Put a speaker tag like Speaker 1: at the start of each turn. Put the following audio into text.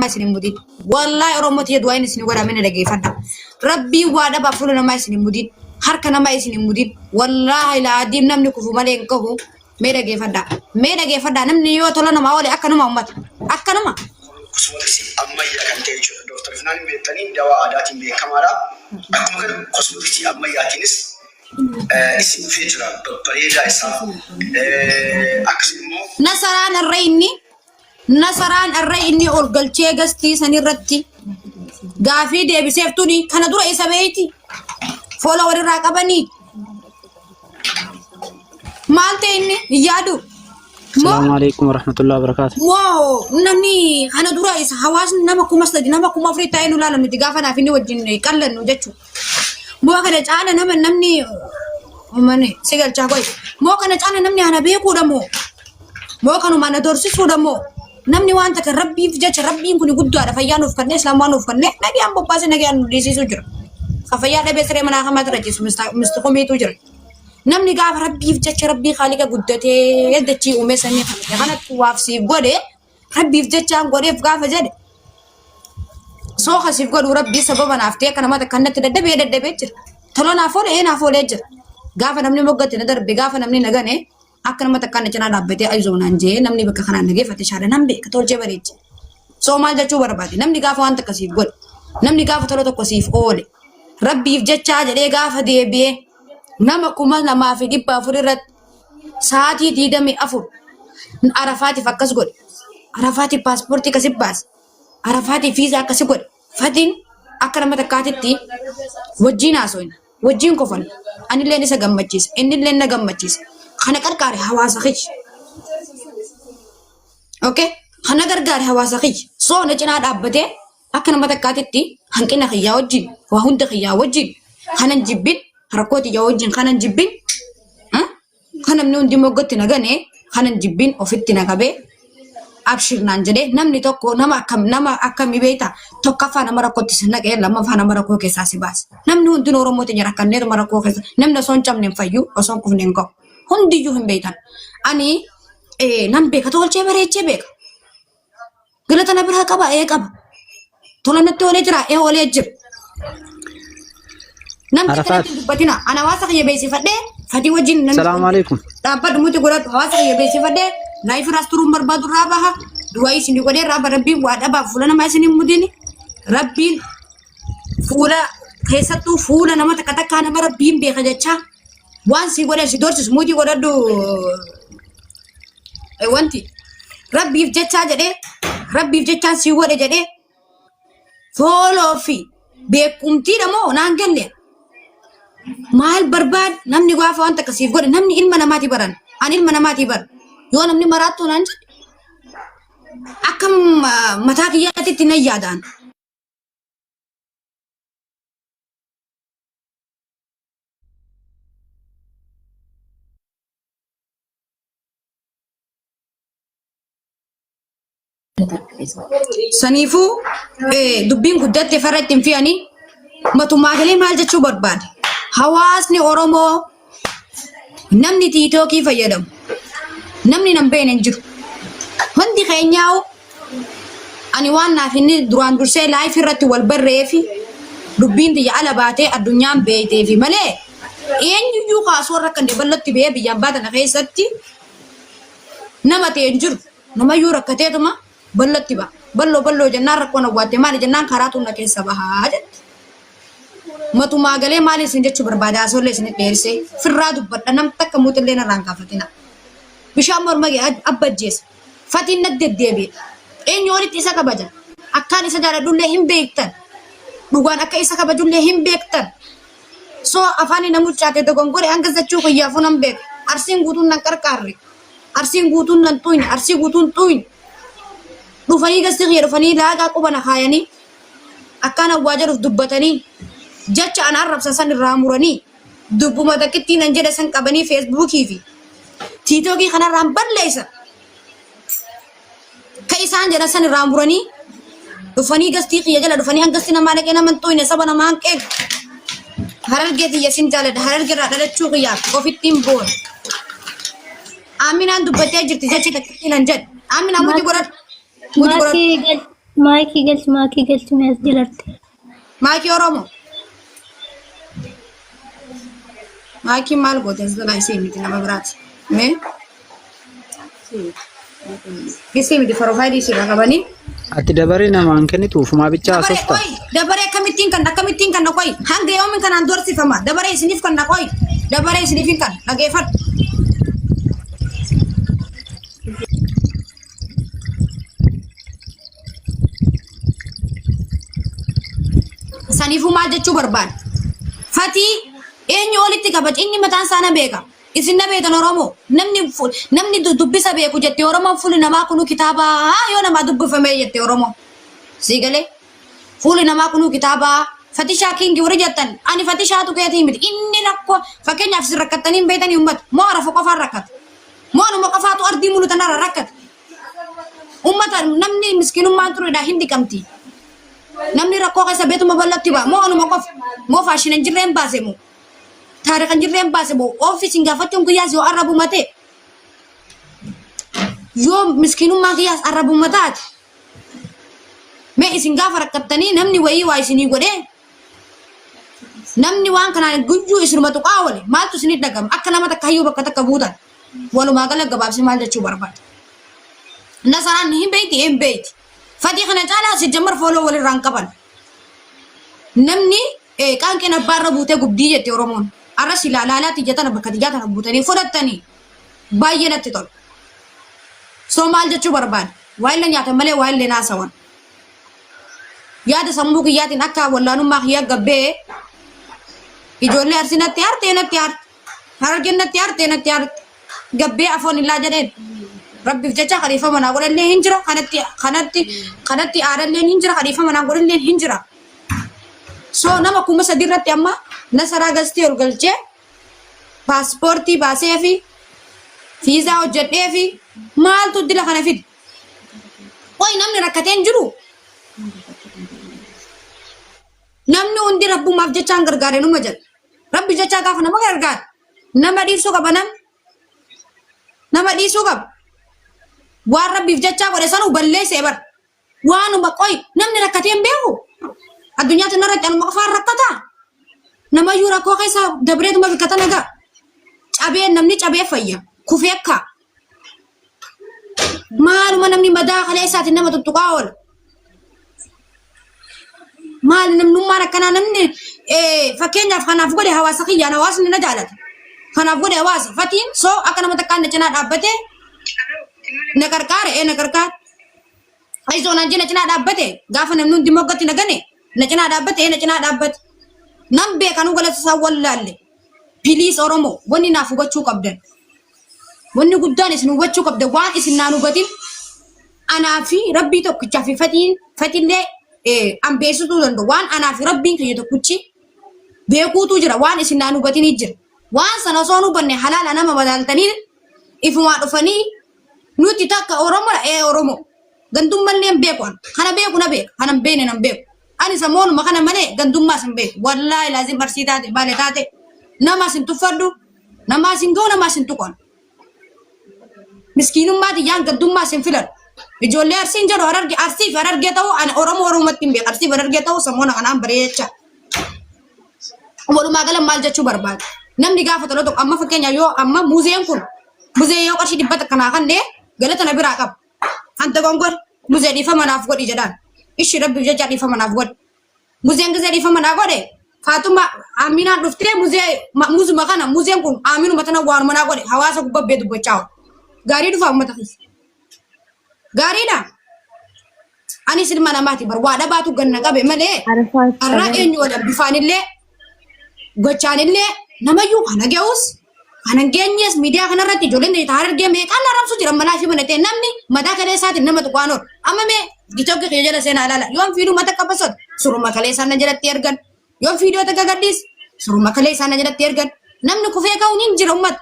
Speaker 1: isin hin mudin. Wallaahi Oromoo tiyya du'aayin isin godha mina dhageeffadha. Rabbiin waa dhabaaf fuula namaa isin hin mudin. Harka namaa isin hin mudin. Wallaahi laadiim namni kufu malee hin qabu. Mee dhageeffadha. Mee dhageeffadha namni yoo tola namaa oole akkanuma uummata. Akkanuma.
Speaker 2: Kosmootiksii ammayyaa kan ta'e jechuudha. Dooktar Ifnaan hin beektanii dawaa aadaatiin beekamaadha. Akkuma kana kosmootiksii ammayyaatiinis isin dhufee jira babbareedaa isaa. Akkasuma immoo
Speaker 1: Nasaraan irra inni Nasaraan irra inni ol galchee gastii san irratti gaafii deebiseef tuni kana dura isa beeyti. Foola walirraa qabanii. Maal ta'e inni hin yaadu. Moo
Speaker 3: Assalamu alaikum warahmatullahi wabarakatuh.
Speaker 1: moo namni kana dura isa hawaasni nama 3000 nama 4000 taa'ee nu ilaala nuti gaafa naaf inni wajjin qallannu jechuudha. Moo kana caala nama namni mani si galchaa qoy. Moo kana caala namni ana beekuudha moo? Moo kanuma ana dorsisuudha moo? Namni waan takka rabbiif jecha rabbiin kun guddaadha fayyaa nuuf kennee islaamaa nuuf kennee nagayaan bobbaasee nagayaan nu dhiisiisuu jira. Ka fayyaa dhabee siree manaa kamaatti rachiisu misti komiitu jira. Namni gaafa rabbiif jecha rabbii haaliqa guddatee dachii uumee samii kana kanatti waaf siif godhe rabbiif jechaan godheef gaafa jedhe soo kasiif godhu rabbii sababa naaf ta'e akka nama takka natti daddabee daddabee jira. Tola naaf oole ee naaf oolee jira. Gaafa namni moggatti na darbe gaafa namni na gane akka nama takka na cinaa dhaabbatee ayizoo naan jee namni bakka kanaan na geeffate shaada nan beeka tolchee bareeche. Soo maal jechuu barbaade namni gaafa waan takka siif godhe namni gaafa tola tokko siif oole rabbiif jechaa jedhee gaafa deebi'ee nama 2400 irratti sa'aatii 24 Arafaatiif akkas godhe. Arafaatiif paaspoortii akkasi baase. Arafaatiif fiizaa akkasi godhe. Fatiin akka nama takkaatitti wajjin haasofna. Wajjin kofalna. Anilleen isa gammachiisa. Innilleen na gammachiisa. Kana qarqaare hawaasa kiyya. Okay? Kana gargaare hawaasa kiyya. Soo na cinaa dhaabbatee akka nama takkaatitti hanqina kiyyaa wajjin waa hunda kiyyaa wajjin kanan jibbin rakkoo tiyyaa wajjin kanan jibbin kan namni hundi moggatti na gane kanan jibbin ofitti na qabee abshir naan jedhee namni tokko nama akkam nama akkamii beekta tokkoffaa nama rakkootti si naqee lammaffaa nama rakkoo keessaa si baasa namni hundinuu Oromoo teenya rakkanneetuma rakkoo keessa namni osoo hin cabne hin fayyu osoo hin kufne hin ka'u hundiyyuu hin beektan ani nan beeka tolchee bareechee beeka Galata na biraa qaba ee qaba. Tola natti oolee jira ee oolee jira. Namni
Speaker 3: Arafaat.
Speaker 1: kanatti hin dubbatina. Ana hawaasa kiyya beeksifadhee fatii wajjin namni
Speaker 3: Salaamu alaikum.
Speaker 1: dhaabbadhu muti godhadhu hawaasa kiyya beeksifadhee laayif irraas turuun barbaadu irraa baha. Du'aa isin godhee irraa baha rabbiin waa dhabaaf fuula namaa isin hin mudini. Rabbiin fuula keessattuu fuula nama takka takkaa nama rabbiin beeka jechaa waan si godhe si doorsisu muti godhadhu wanti rabbiif jechaa jedhee rabbiif jechaan si godhe jedhee fooloo fi beekumtiidha moo naan galle maal barbaad namni gaafa waan takka siif godhe namni ilma namaati baran ani ilma namaati bar yoo namni maraattuu naan jedhe akkam mataa kiyyaatti nan yaadaan. Saniifuu dubbiin guddatte farra ittiin fe'anii matumaa galee maal jechuu barbaade? Hawaasni Oromoo namni tiitookii fayyadamu namni nan beekne hin jiru. Hundi keenyaa'u ani waan naaf inni duraan dursee laayif irratti wal barreefi dubbiin tiyya ala baatee addunyaan beekteefi malee eenyuyyuu kaasuu irra kan bal'atti ba'ee biyyaan baatana keessatti nama ta'e hin jiru. Namayyuu rakkateetuma bal'atti ba'a. Bal'oo bal'oo jennaan rakkoon awwaatte maali jennaan karaa tunna keessa bahaa jette. Matumaa galee maali isin jechuu barbaada asollee isin dheerisee firraa dubbadha nam takka muuxillee narraan kaafatina. Bishaan morma abba ajjeesa. Fatiin natti deddeebi'e. Eenyu olitti isa kabaja. Akkaan isa jaaladhullee hin beektan. Dhugaan akka isa kabajullee hin beektan. So afaan na muchaate dogongore hanga jechuu kiyyaafuu nan beeka. Arsiin guutuun nan qarqaarre. Arsiin guutuun nan xuyne. Arsii guutuun xuyne. Dhufanii gasti kiyya dhufanii laaqaa quba na kaayanii akkaan awwaa jedhuuf dubbatanii jecha ana arrabsan san irraa muranii dubbuma takkittii nan jedhe san qabanii feesbuukii fi tiitookii kanarraan balleessan. Ka isaan jedhan san irraa muranii dhufanii gastii kiyya jala dhufanii hangasti namaa dhaqee nama hin xuyne saba namaa hin qeequ. Harargee tiyya sin jaaladha. Harargee irraa dhalachuu kiyyaaf ofittiin boona. Aaminaan dubbattee jirti jechi takkittii nan jedhe. Aaminaan muti godhadhu. Muti godhadhu.
Speaker 4: Makii gal.
Speaker 3: Maayikii galchi maayikii galchi mee as jalarte.
Speaker 1: Maakii Oromoo. Maakiin maal goote as jalaa isii miti nama biraati. Mee? Isii miti profaayilii isii irraa qabanii.
Speaker 4: Ati dabaree namaan kennitu ofumaa bichaa
Speaker 1: Dabaree
Speaker 4: haasofta.
Speaker 1: qoy dabaree akkamittiin kan akkamittiin kan qoy hanga yoomiin kanaan doorsifama dabaree isiniif kan qoy dabaree isiniif hin kan dhageeffadhu. Saniifuu maal jechuu barbaada? Fatii eenyu olitti kabaja inni mataan isaa na beeka. Isin na beektan Oromoo namni namni dubbisa beeku jette Oromoon fuulli namaa kunuu kitaaba yoo namaa dubbifame jette Oromoo. Sii galee fuulli namaa kunuu kitaaba Fatishaa Kingi warri jettan ani Fatishaatu keetii miti inni rakkoo fakkeenyaaf isin rakkattanii hin beektanii uummata moo arafa qofaan rakkata moo anuma qofaatu ardii mulu tanarra rakkata uummata namni miskiinummaan turedha hin dhiqamti. Namni rakkoo keessa beetuma bal'atti ba'a moo anuma qofa moo faashina hin jirreen baase moo taarika hin jirreen baase moo ofiisiin gaafachuun kiyyaas yoo arrabuma ta'e yoo miskiinummaan kiyyaas arrabuma taate mee isin gaafa rakkattanii namni wayii waa isinii godhee namni waan kanaan guyyuu isinuma tuqaa oole maaltu isinii dhagama akka nama takka hayyuu bakka takka buutan walumaa gala gabaabsee maal jechuu barbaada. Nasaraan hin beeyti hin beeyti. Fatii kana caalaa si jammar fooloo walirraa hin qaban. Namni qaanqeen abbaarra buutee gubdii jette Oromoon. Arra silaa laalaa tiyya tana bakka tiyyaa tana buutanii fudhattanii baay'ee natti tola. So maal jechuu barbaada? Waa illee nyaatan malee waa illee naasawan. Yaada sammuu kiyyaatiin akka wallaanummaa kiyyaa gabbee ijoollee arsii natti harte natti harte. Harargeen natti harte natti harte. Gabbee afoon illaa jedheen. Rabbiif jecha khaliifama naa godhallee hin jira kanatti kanatti kanatti aadallee hin jira khaliifama naa godhallee hin jira. So nama 3000 irratti amma nasaraa gastee ol galchee paaspoortii baasee fi fiizaa hojjedhee fi maaltu dila kana fide. Qoy namni rakkatee hin jiru. Namni hundi rabbumaaf jechaan gargaare numa jedha. Rabbi jechaa gaafa nama gargaare nama dhiisuu qaba namni. Nama dhiisuu qaba. Waan rabbiif jechaa godhe sanuu balleessee bara. Waanuma qoy namni rakkatee hin beeku. Addunyaa tanarratti anuma qofaan rakkataa. Namayyuu rakkoo keessa dabreetuma bikka tana ga'a. Cabee namni cabee fayya. Kufee akka. Maaluma namni madaa kaleessaatiin nama tuttuqaa oola. Maal namnummaan akkanaa namni fakkeenyaaf kanaaf godhe hawaasa kiyyaan hawaasni na jaalata. Kanaaf godhe hawaasa fatiin soo akka nama takkaan na cinaa dhaabbatee na qarqaare na qarqaare. Ayizoo naan jee na cinaa dhaabbate gaafa namni hundi moggatti na gane na cinaa dhaabbate na cinaa dhaabbate. Nan beekanuu galata isaa wallaalle. Piliis Oromoo wanni naaf hubachuu qabdan. Wanni guddaan isin hubachuu qabdan waan isin naan hubatin anaa fi rabbii tokkichaa fi fatiin fatillee an beeksituu danda'u waan anaa fi rabbiin kiyya tokkichi beekuutu jira waan isin naan hubatinii jira. Waan sana osoo hin hubanne halaala nama madaaltanii ifumaa dhufanii nuti takka Oromoodha ee Oromoo. Gandummallee hin beeku an. Kana beeku na beeka. Kana hin beekne nan beeku. Ani samoonuma kana malee gandummaas hin beeku. Wallaahi laazim arsii taate baale taate namaas hin tuffadhu namaas hin ga'u namaas hin tuqu an. Miskiinummaa tiyyaan gandummaas hin filadhu. Ijoollee arsiin jedhu hararge arsii fi harargee ta'uu ani Oromoo Oromootti hin beeku. Arsii fi harargee ta'uu samoona kanaan baree jecha. Walumaa gala maal jechuu barbaada? Namni gaafa tolo tokko amma fakkeenya yoo amma muzeen kun muzee yoo qarshii 100 naa kannee galata na biraa qaba. Anta gongor muzee dhiifama naaf godhi jedhaan. Ishi rabbiif jecha dhiifama naaf godhi. Muzeen gisee dhiifama naa godhe Faatuma Aminaan dhuftee muzee muzuma kana muzeen kun Aminuma tana waanuma naa godhe hawaasa gubbabbee dubbachaa oolu. Gaarii dhufa uummata keessa. Gaariidha. Anis ilma namaati bar waa dhabaatu ganna qabe malee
Speaker 5: Arafaat
Speaker 1: har'a
Speaker 5: qabee.
Speaker 1: eenyu wala bifaanillee gochaanillee namayyuu kana ga'us kana hin geenyes miidiyaa kanarratti ijoolleen ta'e harargee meeqaan arrabsu jira malaa fi banatee namni mataa kalee isaatiin nama tuqaan oolu. Amma mee TikTok kiyya jala seenaa ilaala yoon fiiduu mata qabasot suruma kalee isaan na jalatti ergan yoon fiidoo takka gadhiis suruma kalee isaan na jalatti ergan namni kufee ka'uun hin jira uummata.